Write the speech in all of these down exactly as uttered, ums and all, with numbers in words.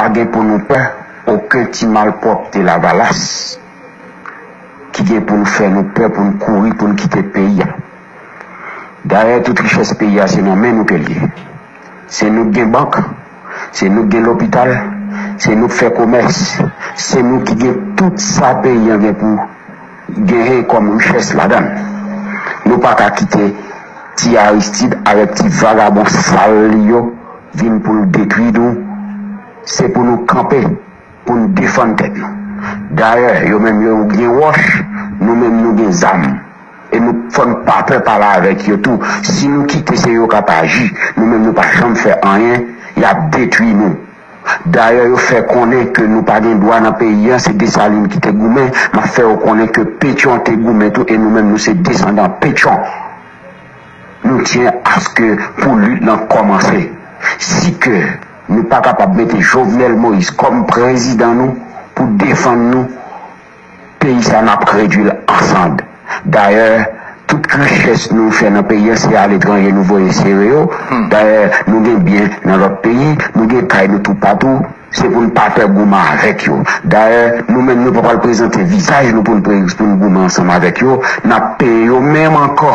pa gen pou nou pè okenn ti malpwòpte Lavalas ki gen pou nou fè nou pè pou nou kouri pou nou kite peyi a. Dayè, tout richès peyi a se nan men nou ke l ye. Se nou k gen bank, se nou k gen lopital, se nou k fè komès, se nou ki gen tout sa peyi an gen pou genyen kòm richès ladan l. Nou pa ka kite ti Aristide avèk ti vagabon sal li yo vin pou l detwi nou. Se pou nou kanpe pou n defann tèt nou. Dayè, yo menm yo gen wòch, nou menm nou gen zam. E nou fò n pa pè pale avèk yo tou. Si nou kite se yo k ap aji, nou menm nou pa janm fè anyen, y ap detwi nou. Dayè, yo fè konnen ke nou pa gen dwa nan peyi an, se Desalin ki te goumen, m ap fè yo konnen ke Petyon te goumen tou, e nou menm nou se desandan Petyon. Nou tyen aske pou lit lan kòmanse. Si ke nou pa kapab mete Jovenel Moïse kòm prezidan nou pou defann nou, peyi sa n ap redwi l an sand. Dayè, tout richès nou fè nan peyi an se aletranje nou voye sere yo. Dayè, nou gen byen nan lòt peyi, nou gen kay nou toupatou. Se pou n pa pè goumen avèk yo. Dayè, nou menm nou pa pral prezante vizaj nou pou n pre- pou n goumen ansanm avèk yo. N ap peye yo menm ankò.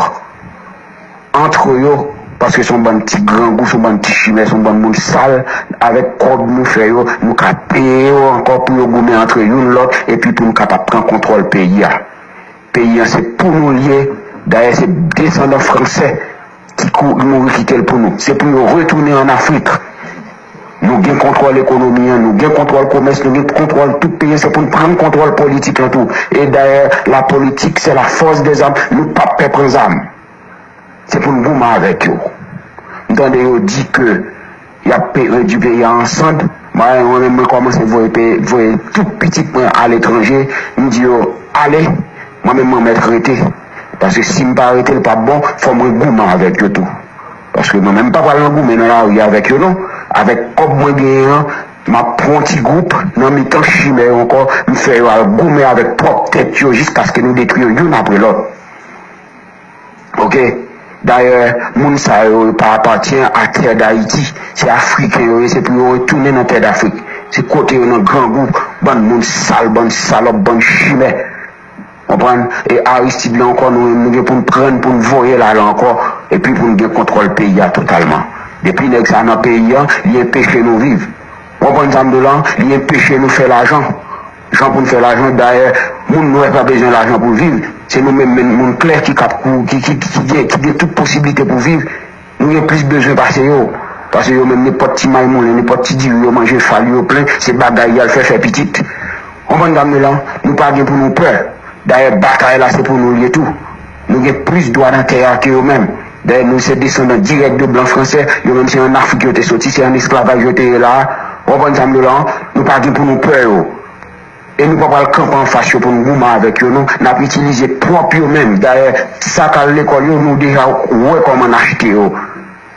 Antre yo, paske se yon bann ti grangou, se yon bann ti chimè, se yon bann moun sal, avèk kòb nou fè yo, nou ka peye yo ankò pou yo goumen antre youn lòt, epi pou nou kapab pran kontwòl peyi a. Peyi an se pou nou l ye, dayè se desandan fransè ki kou- mouri kite l pou nou. Se pou yo retounen ann Afrik. Nou gen kontwòl ekonomi an, nou gen kontwòl komès, nou gen kontwòl tout peyi an, se pou n pran kontwòl politik lan tou. E dayè, la politique, c'est la force des armes, nou p ap pè pran zam. Se pou n goumen avèk yo. M tande yo di ke y ap pe- redwi peyi a an sand. Mwen, mwen menm, mwen kòmanse voye pe- voye tout pitit mwen aletranje. M di yo, ale, mwen menm, mwen mèt rete. Paske si m pa rete, l p ap bon, fò mwen goumen avèk yo tou. Paske mwen menm, m pa pral nan goumen nan lari avèk yo, non. Avèk kòb mwen genyen an, m ap pran yon ti gwoup nan mitan chimè yo ankò, m fè yo al goumen avèk pwòp tèt yo jiskaske nou detwi yo youn apre lòt. Oke? Dayè, moun sa yo, yo pa apatyen a tè Dayiti. Se Afriken yo ye, se pou yo retounen nan tè Dafrik. Se kote yo nan grangou, bann moun sal, bann salòp, bann chimè. Konprann? E Aristide la ankò, nou menm, nou gen pou n pran l, pou n voye l ale ankò, epi pou n gen kontwòl peyi a totalman. Depi nèg sa nan peyi an, li enpeche nou viv. Konprann sa m di w la? Li enpeche nou fè lajan. Jan pou n fè lajan, dayè, moun nwè pa bezwen lajan pou viv. Se nou menm, menm moun klè ki kap kou- ki, ki, ki, ki gen, ki gen tout posiblite pou viv. Nou gen plis bezwen pase yo. Pase yo menm, nenpòt ti maymonnen, nenpòt ti diri yo manje, fal yo plen, se bagay y al fè, fè pitit. Konprann sa m di w la? Nou pa gen pou nou pè. Dayè, batay la se pou nou l ye tou. Nou gen plis dwa nan tè a ke yo menm. Dayè, nou se desandan dirèk de blan fransè. Yo menm se ann Afrik yo te soti, se ann esklavaj yo te ye la a. Ou konprann sa m di w la? Nou pa gen pou nou pè yo. E nou pa pral kanpe anfas yo pou n goumen avèk yo, non. N ap itilize pwòp yo menm. Dayè, sa k al lekòl yo, nou deja wè kòman n achte yo.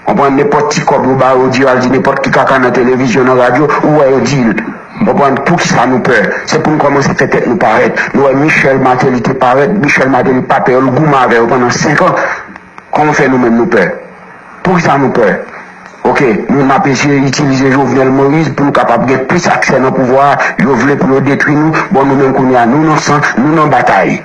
Konprann, nenpòt ti kòb yo ba yo, di yo al di nenpòt ki kaka nan televizyon, nan radyo, ou wè yo di l. Konprann, poukisa nou pè? Se pou n kòmanse fè tèt nou parèt. Nou wè Michel Martelly te parèt, Michel Martelly pa pè yo, l goumen avè yo pandan senk an. Kòman fè nou menm nou pè? Poukisa nou pè? Oke, nou n ap eseye itilize Jovenel Moïse pou nou kapab gen plis aksè nan pouvwa a. Yo vle pou yo detwi nou. Bon, nou menm kounye a, nou nan san, nou nan batay.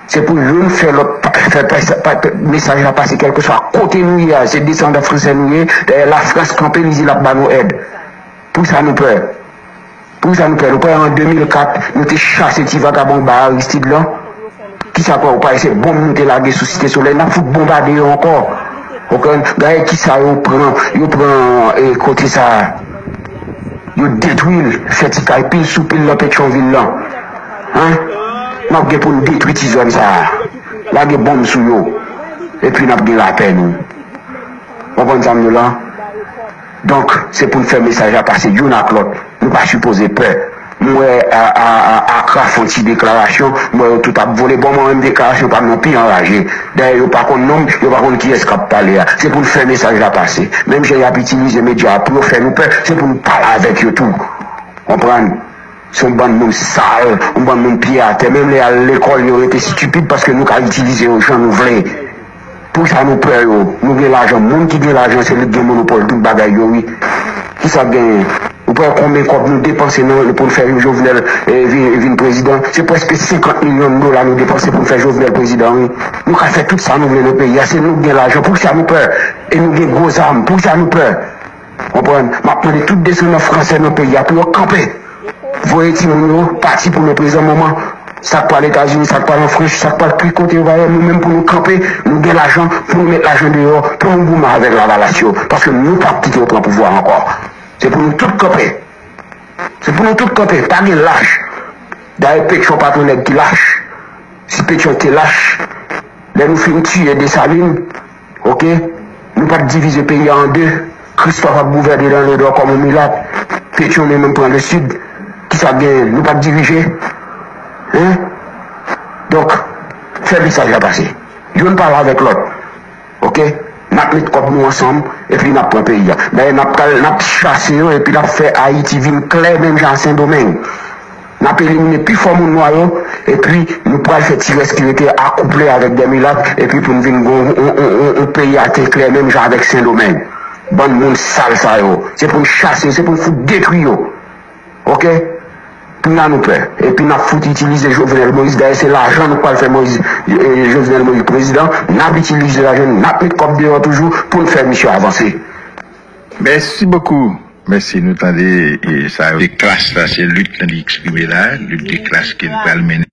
Se pou youn fè lòt pa- fè pa- pa- mesaj la pase kèlkeswa kote nou ye a. Se desandan fransè nou ye. Dayè, Lafrans kanpe, li di l ap ba nou èd. Poukisa nou pè? Poukisa nou pè? Nou pè an de mil kat, nou te chase ti vagabon ba Aristide lan. Kisa pè ou pa se bonm nou te lage sou Site Solèy, n ap fout bonbade yo ankò. Ou konprann? Gade kisa yo pran, yo pran e, kote sa a. Yo detwi l, fè ti kay pil sou pil nan Petyonvil lan. Hein? N ap gen pou n detwi ti zòn sa a. Lage bonm sou yo. Epi n ap gen lapè nou. Konprann sa m di w la? Donk, se pou n fè mesaj la pase youn ak lòt. Nou pa sipoze pè. M wè a, a, a, Akra fè yon ti deklarasyon, m wè yo tout ap vole. Bon, mwen menm deklarasyon pa m nan pi anraje. Dayè, yo pa konn non m, yo pa konn kiyès k ap pale a. Se pou n fè mesaj la pase. Menm jan y ap itilize medya a pou yo fè nou pè, se pou n pale avèk yo tou. Konprann? Se yon bann moun sal, yon bann moun pye atè. Menm lè y al lekòl, yo rete estipid paske nou ka itilize yo jan nou vle. Poukisa nou pè yo? Nou gen lajan. Moun ki gen lajan, se li k gen monopòl tout bagay yo, wi. Kisa k genyen? Pran konbyen kòb nou depanse nan, pou n fè Jovenel eh, vin, vin prezidan? Se prèske senkant milyon dola nou depanse pou n fè Jovenel prezidan, wi. Nou ka fè tout sa nou vle nan peyi a. Se nou k gen lajan. Poukisa nou pè? E nou gen gwo zam. Poukisa nou pè? Konprann? M ap mande tout desandan fransè nan peyi a pou yo kanpe. Voye timoun yo pati pou le prezan moman. Sa k pral Etazini, sa k pral an Frans, sa k pral ki kote yo va ye, nou menm pou nou kanpe, nou gen lajan, pou nou met lajan deyò, pou nou goumen avèk Lavalas yo. Paske nou p ap kite yo pran pouvwa ankò. Se pou nou tout kanpe. Se pou nou tout kanpe. Pa gen lach. Dayè, Petyon pa t yon nèg ki lach. Si Petyon te lach, lè nou fin tiye Desalin, oke, nou pa t divize peyi a an de. Kristòf ap gouvène nan Ledò kòm yon milat. Petyon li menm pran Lesid. Kisa k genyen? Nou pa t dirije. Hein? Donk, fè mesaj la pase. Youn pale avèk lòt. Oke? N ap met kòb nou ansanm, epi n ap pran peyi a. Dayè, n ap pral, n ap chase yo, epi n ap fè Ayiti vin klè menm jan a Sendomeng. N ap elimine pi fò moun nwa yo, epi nou pral fè ti rès ki rete akouple avèk de milat, epi pou n vin gon yon, yon, yon, yon peyi a te klè menm jan avèk Sendomeng. Bann moun sal sa yo. Se pou n chase yo, se pou n fout detwi yo. Oke? Kounye a nou pè. Epi n ap fout itilize Jovenel Moïse. Dayè, se lajan nou pral fè Moïse, eh, Jovenel Moïse prezidan. N ap itilize lajan, n ap met kòb deyò toujou pou n fè misye avanse. Mèsi bokou. Mèsi, nou tande e, sa yo. De klas la, se lit lan li eksprime la, lit de klas ke l pral mennen.